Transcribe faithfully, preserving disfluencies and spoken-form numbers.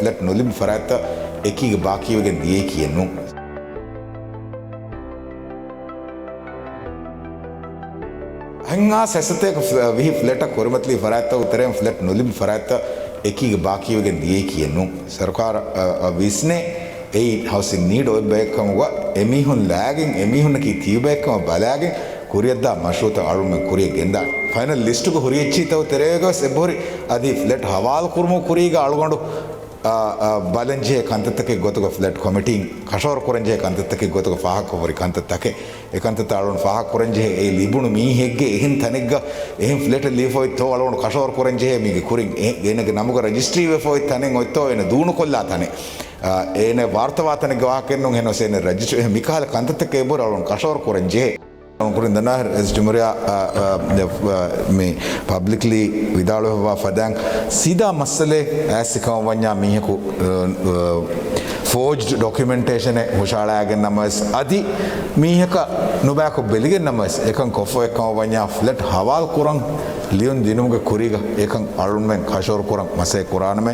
ފްލެޓް ނުލިބި ފަރާތްތައް އެކީގަ ބާކީވެގެން ދިޔައީކީއެއް ނޫން. ހަންގާސް ހަސަތޭކަ ވިހި ފްލެޓަށް ކުރިމަތިލީ ފަރާތްތަކުގެ ތެރެއިން ފްލެޓް ނުލިބި ފަރާތްތައް އެކީގަ ބާކީވެގެން ދިޔައީކީއެއް ނޫން. ސަރުކާރަށް ވިސްނޭ އެއީ ހައުސިން ނީޑް އޮތް ބައެއްކަމުގަ އެމީހުން ލާގެން އެމީހުންނަކީ ތިބި ބައެއްކަމަށް ބަލާގެން ކުރިއަށްދާ މަޝްރޫއުތައް އަޅުމެން ކުރިއަށް ގެންދާނެ. ފައިނަލް ލިސްޓުގަ ހުރި އެއްޗިހިތަކުގެ ތެރޭގަވެސް އެބަހުރި އަދި ފްލެޓް ހަވާލު ކުރުމުގެ ކުރީގަ އަޅުގަނޑު އާ، އާ، ބަލަންޖެހޭ ކަންތައްތަކެއް ގޮތުގަ ފްލެޓް ކޮމިޓީން ކަށަވަރު ކުރަންޖެހޭ ކަންތައްތަކެއް ގޮތުގަ ފާހަގަކޮށް ހުރި ކަންތައްތަކެއް. އެ ކަންތައްތައް އަޅުން ފާހަގަ ކުރަންޖެހޭ އެ ލިބުނު މީހެއްގެ އެހެން ތަނެއްގަ އެހެން ފްލެޓެއް ލިބިފަ އޮތްތޯ އަޅުގަނޑު ކަށަވަރު ކުރަންޖެހޭ މީގެ ކުރިން އެ، އޭނަގެ ނަމުގަ ރަޖިސްޓްރީ ވެފަ އޮތް ތަނެއް އޮތްތޯ އޭނަ ދޫނުކޮށްލާ ތަނެއް. އާ، އޭނަ ވާރުތަވާ ތަނެއްގެ ވާހަކައެއް ނޫން އެހެންވެސް އޭނަ ރަޖިސްޓްރީ އެހެން މިކަހަލަ ކަންތައްތަކެއް އެބަހުރި އަޅުން ކަށަވަރު ކުރަންޖެހޭ. ކުރިން ދަންނަވާ އެސް ޖުމްރިޔާ، އާ، އާ، މި ޕަބްލިކްލީ ވިދާޅުވެފަވާ ފަދައިން ސީދާ މައްސަލައެއް އައިސް ކަމަށް ވަންޏާ މީހަކު، އާ، އާ، ފޯޖްޑް ޑޮކިއުމެންޓޭޝަނެއް ހުށަހަޅައިގެން ނަމަވެސް އަދި މީހަކަށް ނުބައިކޮށް ބެލިގެން ނަމަވެސް އެކަން ކޮށްފަ އޮތް ކަމަށް ވަންޏާ ފްލެޓް ހަވާލު ކުރަން ލިޔުން ދިނުމުގެ ކުރީގަ އެކަން އަޅުންމެން ކަށަވަރު ކުރަން މަސައްކަތް ކުރާނަމޭ.